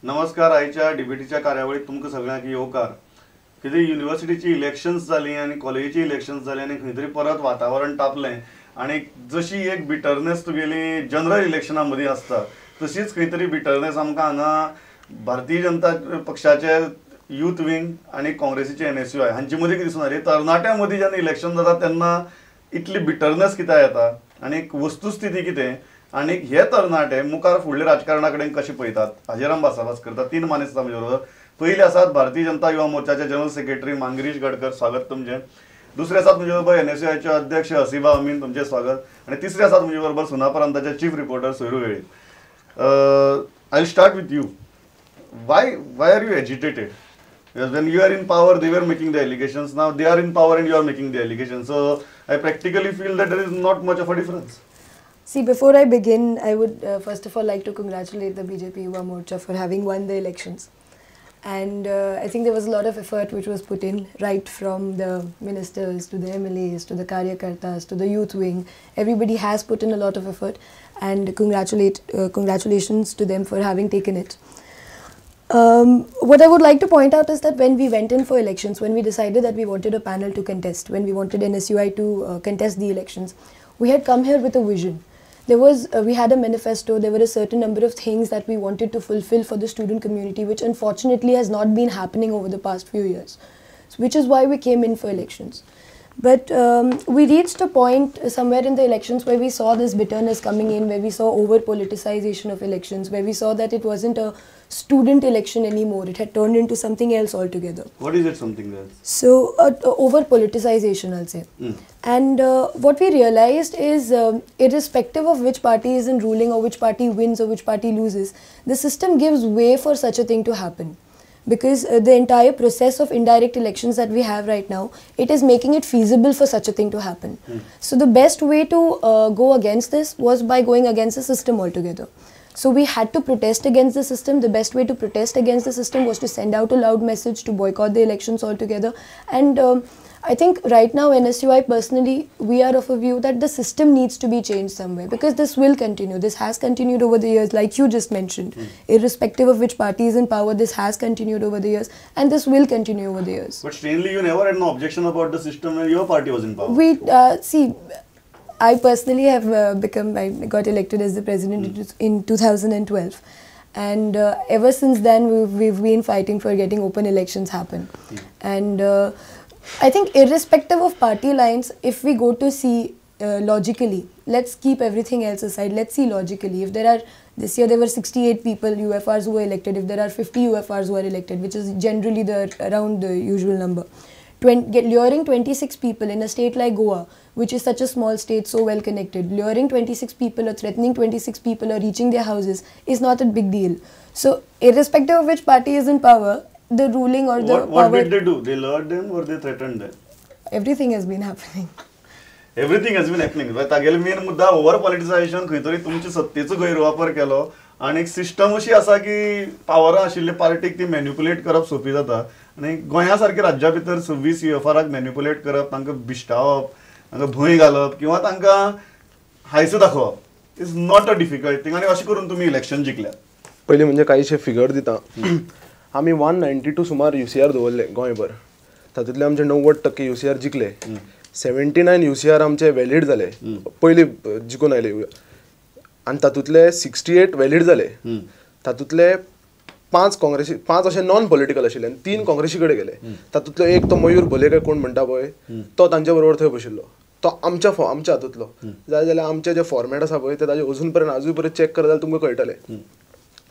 नमस्कार. आयच्या डिबेटीच्या कार्यावळीत तुमकां सगळ्यांक येवकार. कितें युनिव्हर्सिटीची इलेक्शन्स जाली आनी कॉलेजीची इलेक्शन्स जाली आनी खंय तरी परत वातावरण तापलें आनी जशी एक बिटरनेस तुगेली जनरल इलेक्शना मदीं आसता तशीच खंय तरी बिटरनेस आमकां हांगा भारतीय जनता पक्षाचे यूथ विंग आनी काँग्रेसीचे NSUI हांचे मदीं दिसून आयली. तरणाट्यां मदीं जेन्ना इलेक्शन जाता तेन्ना इतली बिटरनेस कित्याक येता आनी एक वस्तुस्थिती कितें आनी हे तरणाटे मुखार फुडल्या राजकारणा कडेन कशे पळयतात हाजेर आमी भासाभास करतात. तीन मानेस्त आमचे बरोबर. पयले आसात भारतीय जनता युवा मोर्चाचे जनरल सेक्रेटरी मांगिरीश गडकर, स्वागत तुमचें. दुसरे आसात म्हजे बरोबर NSUIचे अध्यक्ष हसीबा अमीन, तुमचें स्वागत. आनी तिसरे आसात म्हजे बरोबर सुनापरांताचे chief reporter Soyru Velip. I will start with you. Why are you agitated? Because when you are in power, they were making the allegations. Now they are in power and you are making the allegations. So I practically feel that there is not much of a difference. See, before I begin, I would first of all like to congratulate the BJP Yuva Morcha for having won the elections. And I think there was a lot of effort which was put in, right from the ministers to the MLAs to the Karyakartas to the youth wing. Everybody has put in a lot of effort, and congratulations to them for having taken it. What I would like to point out is that when we went in for elections, when we decided that we wanted a panel to contest, when we wanted NSUI to contest the elections, we had come here with a vision. There was, we had a manifesto, there were a certain number of things that we wanted to fulfill for the student community, which unfortunately has not been happening over the past few years, so, which is why we came in for elections. But we reached a point somewhere in the elections where we saw this bitterness coming in, where we saw over-politicization of elections, where we saw that it wasn't a student election anymore. It had turned into something else altogether. What is it, something else? So, over-politicization, I'll say. And what we realized is, irrespective of which party is in ruling or which party wins or which party loses, the system gives way for such a thing to happen. Because the entire process of indirect elections that we have right now, it is making it feasible for such a thing to happen. So the best way to go against this was by going against the system altogether. So we had to protest against the system. The best way to protest against the system was to send out a loud message to boycott the elections altogether. And I think right now NSUI personally, we are of a view that the system needs to be changed somewhere, because this will continue. This has continued over the years, like you just mentioned. Irrespective of which party is in power, this has continued over the years, and this will continue over the years. But strangely, you never had no objection about the system when your party was in power. We, see, I personally have I got elected as the president in 2012. And ever since then, we've been fighting for getting open elections happen. And I think irrespective of party lines, if we go to see logically, let's keep everything else aside, let's see logically. If there are, this year there were 68 people, UFRs who were elected, if there are 50 UFRs who are elected, which is generally the around the usual number. Luring 26 people in a state like Goa, which is such a small state, so well connected, luring 26 people or threatening 26 people or reaching their houses is not a big deal. So, irrespective of which party is in power, the ruling or the What did they do? They lured them or they threatened them? Everything has been happening. Everything has been happening. तागेले main मुद्दा over पॉलिटिसायझेशन, खंय तरी तुमचे सत्तेचो गैरवापर केलो आनी एक system अशी आसा की पावरां आशिल्ले पार्टीक ती मॅन्युपुलेट करप सोंपी जाता. आनी गोंया सारक्या राज्या भितर 26 UFRाक मॅन्युपुलेट करप, तांकां भिश्टावप, तांकां भंय घालप किंवा तांकां हायसो दाखोवप is not a difficult thing. आनी अशें करून तुमी इलेक्शन जिखल्यात. पयलीं म्हणजे कांयशे फिगर दिता. आमी 192 सुमार UCR दवरले गोंयभर, तातूंतले आमचे 90% UCR जिखले. 79 UCR आमचे व्हॅलीड जाले, पयलीं जिखून आयले, आनी तातूंतले 68 व्हॅलीड जाले. तातूंतले 5 काँग्रेसी, 5 अशे नॉन पॉलिटिकल आशिल्ले आनी 3 काँग्रेसी कडेन गेले. तातूंतलो एक तो मयूर भोले काय कोण म्हणटा पळय, तो तांचे बरोबर थंय बशिल्लो, तो आमच्या आमच्या हातूंतलो. जाय जाल्यार आमचे जे फॉर्मेट आसा पळय ते ताजे अजून पर्यंत आजूय पर्यंत चॅक करत जाल्यार तुमकां कळटलें.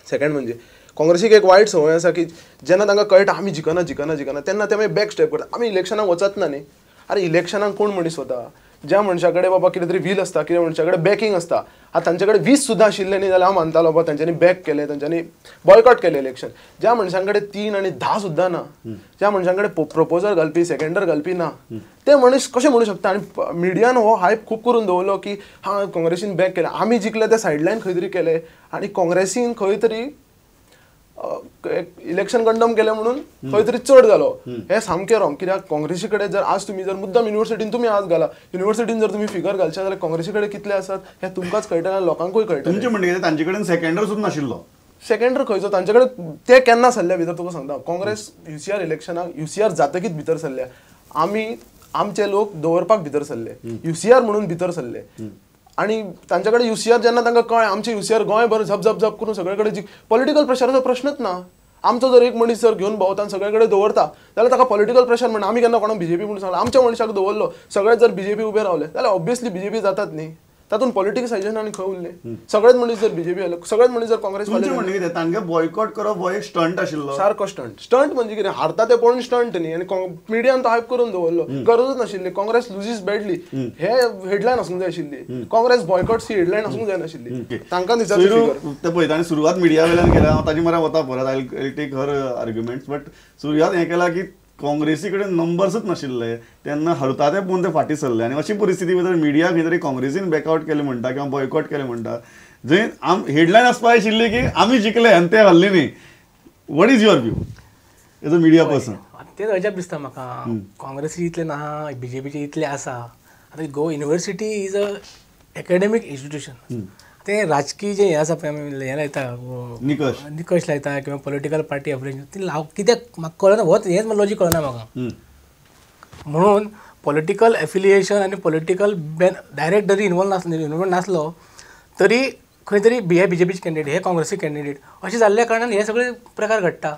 सेकंड म्हणजे काँग्रेसीक एक वायट संवय आसा की जेन्ना तांकां कळटा आमी जिखना जिखना जिखना तेन्ना ते मागीर बॅक स्टेप करता, आमी इलेक्शनाक वचत ना न्ही. अरे इलेक्शनाक कोण मनीस वता? ज्या मनशा कडेन बाबा कितें तरी व्हील आसता, कितें मनशा कडेन बॅकींग आसता. आतां तांचे कडेन 20 सुद्दां आशिल्लें न्ही जाल्यार हांव मानतालो बाबा तांच्यांनी बॅक केलें, तांच्यांनी बॉयकॉट केलें इलेक्शन. ज्या मनशां कडेन 3 आनी 10 सुद्दां ना, ज्या मनशां कडेन प्रपोजल घालपी, सेकंडर घालपी ना, ते मनीस कशें म्हणू शकता? आनी मिडियान हो हायप खूब करून दवरलो की हां काँग्रेसीन बॅक केलें, आमी जिखले ते सायडलायन खंय तरी केलें आनी काँग्रेसीन खंय तरी इलेक्शन कंडम केलें म्हणून खंय तरी चड जालो. हें सामकें रॉंग. कित्याक काँग्रेसी कडेन जर आज तुमी जर मुद्दाम युनिवर्सिटीन तुमी आज घाला, युनिवर्सिटीन जर तुमी फिगर घालशा जाल्यार काँग्रेसी कडेन कितले आसात हें तुमकांच कळटलें आनी लोकांकूय कळटलें. तुमचें म्हणणें कितें तांचे कडेन सेकंडर सुद्दां नाशिल्लो? सेकंडर खंयचो तांचे कडेन ते केन्ना सरल्या भितर तुका सांगता. काँग्रेस युसीआर इलेक्शनाक युसीआर जातकीच भितर सरल्या. आमी आमचे लोक दवरपाक भितर सरले, युसीआर म्हणून भितर सरले आनी तांचे कडेन युसीआर जेन्ना तांकां कळ्ळें आमचे युसीआर गोंयभर झप झप झप करून सगळे कडेन पॉलिटिकल प्रेशराचो प्रश्नच ना. आमचो जर एक मनीस जर घेवन भोंवता आनी सगळे कडेन दवरता जाल्यार ताका पॉलिटिकल प्रेशर म्हणटा. आमी केन्ना कोणाक बीजेपी म्हणून सांगला? आमच्या मनशाक दवरलो, सगळे जर बीजेपी उबे रावले जाल्यार ऑब्वियसली बीजेपी जातात न्ही. तातूंत पॉलिटिक्सायजेशन आनी खंय उरलें? सगळेच मनीस जर बीजेपी आयले, सगळेच मनीस जर काँग्रेस म्हणलें कितें तांगे बॉयकॉट करप हो एक स्टंट आशिल्लो, सारको स्टंट. स्टंट म्हणजे कितें, हारता ते पळोवन स्टंट न्ही. आनी मिडियान तो हायप करून दवरलो, गरजूच नाशिल्ली. काँग्रेस लुजीस बॅडली हे हेडलायन आसूंक जाय आशिल्ली, काँग्रेस बॉयकॉट्स ही हेडलायन आसूंक जाय नाशिल्ली. तांकां दिसता ते पळय ताणें सुरवात मिडिया वयल्यान केल्या, हांव ताजी मरा वता परत, I take her arguments, but सुरवात हें केला की काँग्रेसी कडेन नंबर्सूच नाशिल्ले तेन्ना हरता ते पळोवन ते फाटीं सरले आनी अशी परिस्थिती भितर मिडिया खंय तरी काँग्रेसीन बॅकआवट केलें म्हणटा किंवा बॉयकॉट केलें म्हणटा, जंय हेडलायन आसपा आशिल्ली की आमी जिखले आनी ते हरले न्ही. What is your view as a media person? तेच अजाप दिसता म्हाका, काँग्रेसी इतले ना, बीजेपीचे इतले आसा. आतां Goa university is a academic institution. ते राजकीय जे हें आसा पळय आमी हें लायता, निकश निकश लायता किंवा पॉलिटिकल पार्टी एफिलिएशन ती लाव कित्याक म्हाका कळना, होच हेंच लॉजीक कळना म्हाका. म्हणून पॉलिटिकल एफिलिएशन आनी पॉलिटिकल बॅन डायरेक्ट जरी इनवॉल्व नासलो, इनवॉल्व नासलो तरी खंय तरी हे बीजेपीचे कॅन्डिडेट, हे काँग्रेसी कॅन्डिडेट अशें जाल्ल्या कारणान हे सगळे प्रकार घडटा.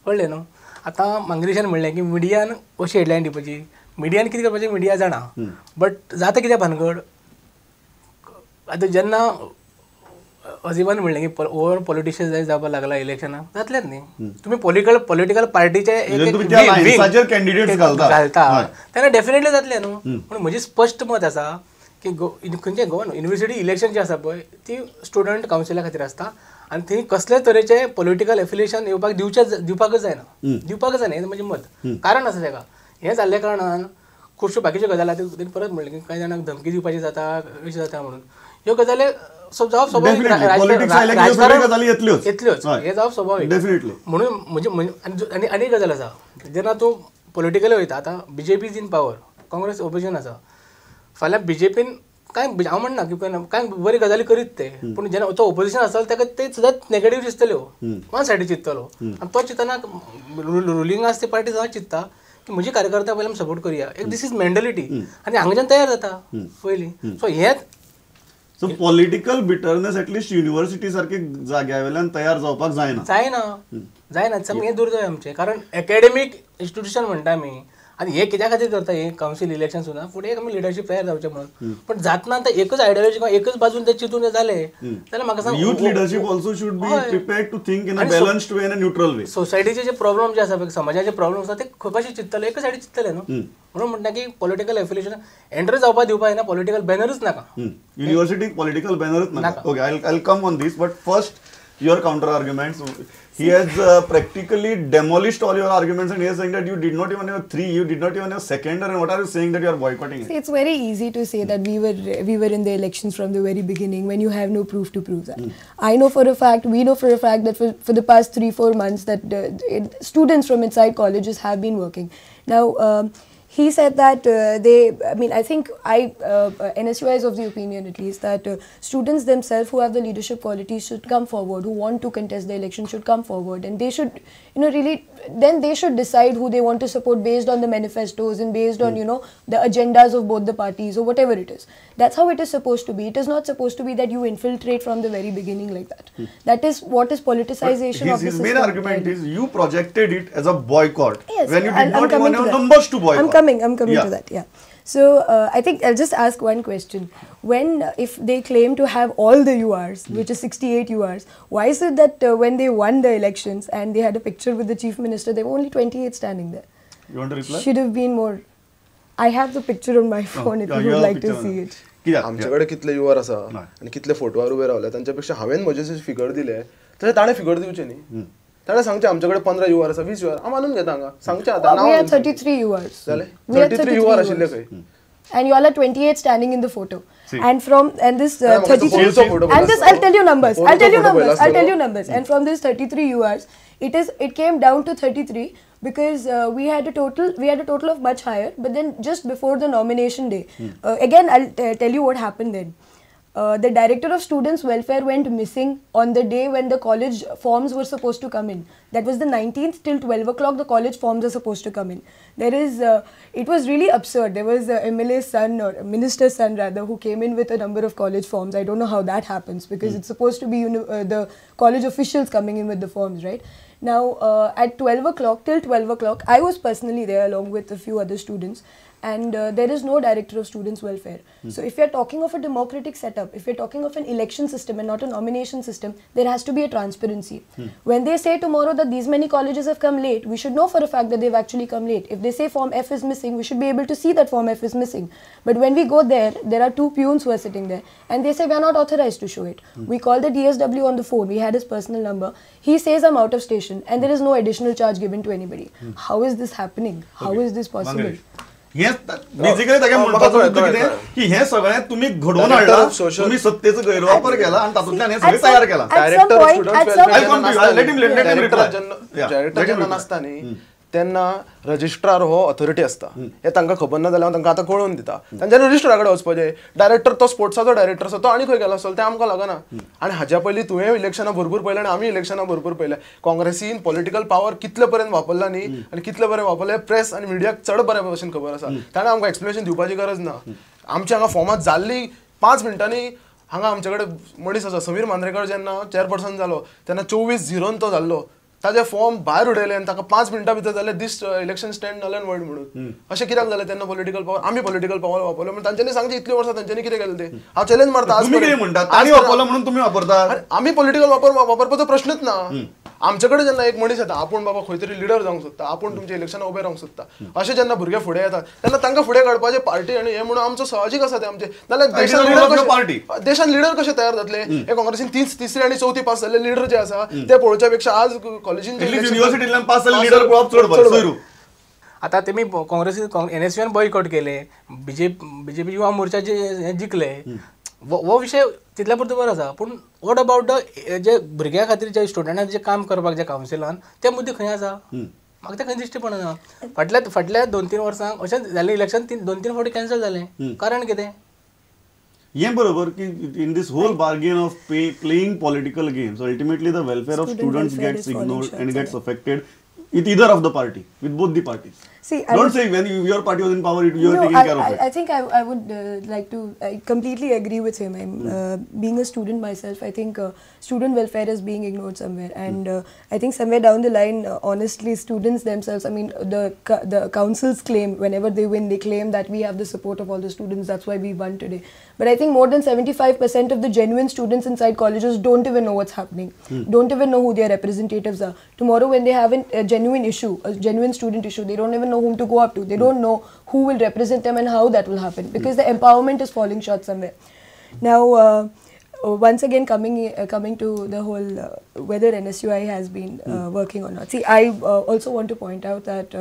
कळ्ळें न्हू? आतां मांगरेशान म्हणलें की मिडियान अशी हेडलायन दिवपाची, मिडियान कितें करपाचें मिडिया जाणा, बट जाता कितें भानगड. आतां जेन्ना अजिबान म्हणलें की ओवर पॉलिटिशियन जावपाक लागला इलेक्शनाक, जातलेच न्ही. तुमी पॉलिटिकल पार्टीचे घालता तेन्ना डेफिनेटली जातलें न्हू. पूण म्हजें स्पश्ट मत आसा की खंयचें गोवा युनिवर्सिटी इलेक्शन जें आसा पळय ती स्टुडंट कावन्सिला खातीर आसता आनी थंय कसले तरेचे पॉलिटिकल एफिलिएशन येवपाक दिवपाकच जायना, दिवपाकच जायना, हें म्हजें मत. कारण आसा ताका, हें जाल्ल्या कारणान खुबश्यो बाकीच्यो गजाली आतां तेणी परत म्हणलें की कांय जाणांक धमकी दिवपाची जाता, अशें जाता म्हणून ह्यो गजाली जावप स्वाभावीक, राजकारण येतल्योच, हें जावप स्वाभावीक. म्हणून म्हणजे आनी आनी एक गजाल आसा, जेन्ना तूं पॉलिटिकली वयता, आतां BJP is in power, Congress opposition आसा, फाल्यां बीजेपीन कांय हांव म्हणना की कांय बरी गजाली करीत ते, पूण जेन्ना तो ओपोजिशन आसतलो ताका ते सदांच नेगेटीव दिसतल्यो, वन सायडी चिंततलो आनी तो चिंतना रुलिंग आसा ती पार्टी सदांच चिंत्ता की म्हजी कार्यकर्ता पयलीं आमी सपोर्ट करुया, एक दीस is mentality आनी हांगाच्यान तयार जाता पयलीं. सो हेंच so political bitterness at least university सारखे जाग्या वयल्यान तयार जावपाक जायना, जायना, जायना. सामकें हें दुर्दैव आमचें, कारण एकेडमीक इन्स्टिट्यूशन म्हणटा आमी आनी हें कित्या खातीर करता हें कावन्सील इलेक्शन सुद्दां फुडें एक आमी लिडरशीप तयार जावचें म्हणून, पण जातना आतां एकच आयडियोलॉजी किंवा एकच बाजून ते चिंतून जालें जाल्यार म्हाका सांग, youth leadership also should be prepared to think in a balanced way, in a neutral way. सोसायटीचे J problem जे आसा, समाजाचे प्रॉब्लेम आसा ते खंय कशें चिंततले, एकच सायडी चिंततले न्हू. म्हणून म्हणटा की पॉलिटिकल एफिलिएशन एंटर जावपाक दिवपाक जायना, पॉलिटिकल बॅनरूच नाका, युनिवर्सिटीक पॉलिटिकल बॅनरूच नाका. Okay, I will come on this, but first your counter arguments. He has practically demolished all your arguments and he is saying that you did not even have three, you did not even have second, and what are you saying that you are boycotting it? See, it's very easy to say that we were in the elections from the very beginning when you have no proof to prove that. I know for a fact, we know for a fact that for the past 3-4 months that students from inside colleges have been working. Now, he said that I think NSUI is of the opinion at least that students themselves who have the leadership qualities should come forward, who want to contest the election should come forward, and they should, you know, really, then they should decide who they want to support based on the manifestos and based on, you know, the agendas of both the parties or whatever it is. That's how it is supposed to be. It is not supposed to be that you infiltrate from the very beginning like that. That is what is politicization of the system. His main argument is you projected it as a boycott. Yes, when you did not even have numbers to boycott. I'm coming to that, yeah. So, I think I'll just ask one question. When, if they claim to have all the URs, which is 68 URs, why is it that when they won the elections and they had a picture with the chief minister, there were only 28 standing there? You want to reply? Should have been more. I have the picture on my phone if you would like to see it. आमचे कडेन कितले you're आसा आनी कितले फोटवार उबे रावले तांच्या पेक्षा हांवें म्हजे जे फिगर दिले तशें ताणें फिगर दिवचें न्ही. ताणें सांगचें आमचे कडेन 15 युआर आसा, 20 युआर, हांव मानून घेता हांगा सांगचें आतां. We had 33 URs. जालें, 33 युआर आशिल्ले खंय. And you all are 28 standing in the photo. See. And from, and this 33, and this, I'll tell you numbers, I'll tell you numbers, I'll tell you numbers. And from this 33 URs, it came down to 33 because we had a total of much higher. But then just before the nomination day, again, I'll tell you what happened then. The director of students welfare went missing on the day when the college forms were supposed to come in. That was the 19th till 12 o'clock the college forms are supposed to come in. There is, it was really absurd. There was a MLA's son, or a minister's son rather, who came in with a number of college forms. I don't know how that happens, because it's supposed to be the college officials coming in with the forms, right? Now, at 12 o'clock, till 12 o'clock, I was personally there along with a few other students, and there is no director of students welfare. So if you're talking of a democratic setup, if you're talking of an election system and not a nomination system, there has to be a transparency. When they say tomorrow that these many colleges have come late, we should know for a fact that they've actually come late. If they say Form F is missing, we should be able to see that Form F is missing. But when we go there, there are two peons who are sitting there, and they say we are not authorized to show it. We call the DSW on the phone, we had his personal number. He says I'm out of station, and there is no additional charge given to anybody. How is this happening? How is this possible? हे basically ताका म्हणपाचो मुद्दो कितें की हे सगळें तुमी घडोवन हाडलां, तुमी सत्तेचो गैरवापर केला आनी तातूंतल्यान हें सगळें तयार केलां. डायरेक्टर जेन्ना नासता न्ही तेन्ना रजिस्ट्रार हो ऑथॉरिटी आसता, हें तांकां खबर ना जाल्यार हांव तांकां आतां कळोवन दिता. तांच्यानी रजिस्ट्रारा कडेन वचपाचें. डायरेक्टर तो स्पोर्ट्साचो डायरेक्टर आसा, तो आनी खंय गेलो आसतलो तें आमकां लागना. आनी हाज्या पयलीं तुवें इलेक्शनां भरपूर पळयलें आनी आमी इलेक्शनां भरपूर पळयलें. काँग्रेसीन पॉलिटिकल पावर कितले पर्यंत वापरला न्ही आनी कितले पर्यंत वापरलें प्रेस आनी मिडियाक चड बऱ्या भशेन खबर आसा. ताणें आमकां एक्सप्लेनेशन दिवपाची गरज ना. आमच्या हांगा फॉर्मां जाल्लीं 5 मिनटांनी हांगा आमचे कडेन मनीस आसा, समीर मांद्रेकर जेन्ना चेअरपर्सन जालो तेन्ना 24-0 तो जाल्लो. ताजे फॉर्म भायर उडयले आनी ताका 5 मिनटां भितर जालें this election stand null and void म्हणून. अशें कित्याक जालें तेन्ना पॉलिटिकल पावर? आमी पॉलिटिकल पावर वापरलो म्हणून तांच्यांनी सांगचें इतलीं वर्सां तांच्यांनी कितें केलें तें. हांव चॅलेंज मारता. म्हणून तुमी वापरता. आमी पॉलिटिकल वापरपाचो प्रश्नच ना. आमचे कडेन जेन्ना एक मनीस येता, आपूण बाबा खंय तरी लिडर जावंक सोदता, आपूण तुमच्या इलेक्शनाक उबें रावंक सोदता, अशें जेन्ना भुरगे फुडें येतात तेन्ना तांकां फुडें काडपाचें पार्टी आनी हें म्हणून आमचो साहजीक आसा तें आमचें. नाल्यार देशान लिडर कशे तयार जातले? हे काँग्रेसीन तिसरी आनी चवथी पास जाल्ले लिडर जे आसा ते पळोवच्या पेक्षा आज कॉलेजीन युनिव्हर्सिटींतल्यान पास जाल्ले लिडर पळोवप चड बरें. आतां तेमी काँग्रेसीन एनएसयून बॉयकॉट केले, बीजेपी युवा मोर्चा जे जिखले, हो विशय तितल्या पुरतो बरो आसा. पूण what about the जे भुरग्यां खातीर जे स्टुडंटांक जे काम करपाक जे कावन्सिलान ते मुद्दे खंय आसा? म्हाका ते खंय दिश्टी पडना. फाटल्या फाटल्या 2-3 वर्सांक अशें जालें इलेक्शन 2-3 फावटी कॅन्सल जालें. कारण कितें? हें बरोबर की in this whole bargain of playing political games ultimately the welfare of students gets ignored and gets affected with either of the party, with both the parties. See, don't say when your party was in power, you are taking care of it. I think I would like to, I completely agree with him. I'm being a student myself, I think student welfare is being ignored somewhere, and I think somewhere down the line, honestly, students themselves, I mean, the councils claim, whenever they win, they claim that we have the support of all the students, that's why we won today. But I think more than 75% of the genuine students inside colleges don't even know what's happening, don't even know who their representatives are. Tomorrow when they have a genuine issue, a genuine student issue, they don't even know whom to go up to. They don't know who will represent them and how that will happen, because the empowerment is falling short somewhere. Now, once again, coming to the whole whether NSUI has been working or not. See, I also want to point out that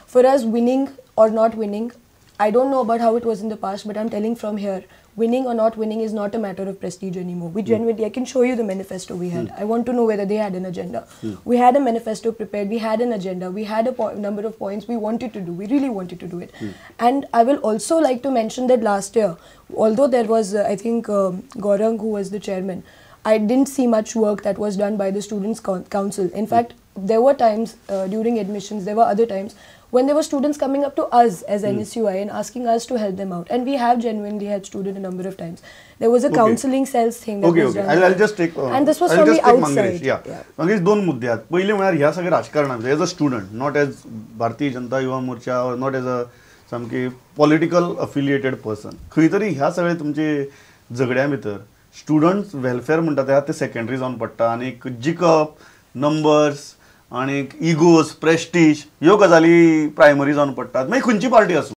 for us, winning or not winning, I don't know about how it was in the past, but I'm telling from here, winning or not winning is not a matter of prestige anymore. We genuinely, I can show you the manifesto we had. I want to know whether they had an agenda. We had a manifesto prepared, we had an agenda, we had a number of points we wanted to do, we really wanted to do it. And I will also like to mention that last year, although there was, I think, Gaurang, who was the chairman, I didn't see much work that was done by the Students' Council. In fact, there were times during admissions, there were other times when there were students coming up to us as NSUI and asking us to help them out. And we have genuinely helped students a number of times. There was a counseling cells thing that was done. I'll just take, and this was from the outside. Yeah. Mangesh, दोन मुद्दे आहेत. पहिले म्हळ्यार ह्या सगळ्या राजकारणात as a student, not as Bharatiya Janata Yuva Morcha or not as a सामकी political affiliated person, खंय तरी ह्या सगळे तुमचे झगड्या भितर स्टुडंट्स वेलफेअर म्हणटा ते सेकेंडरी जावन पडटा आनी जिखप, नंबर्स आनी इगोज, प्रेस्टीज ह्यो गजाली प्रायमरी जावन पडटात. मागीर खंयची पार्टी आसूं.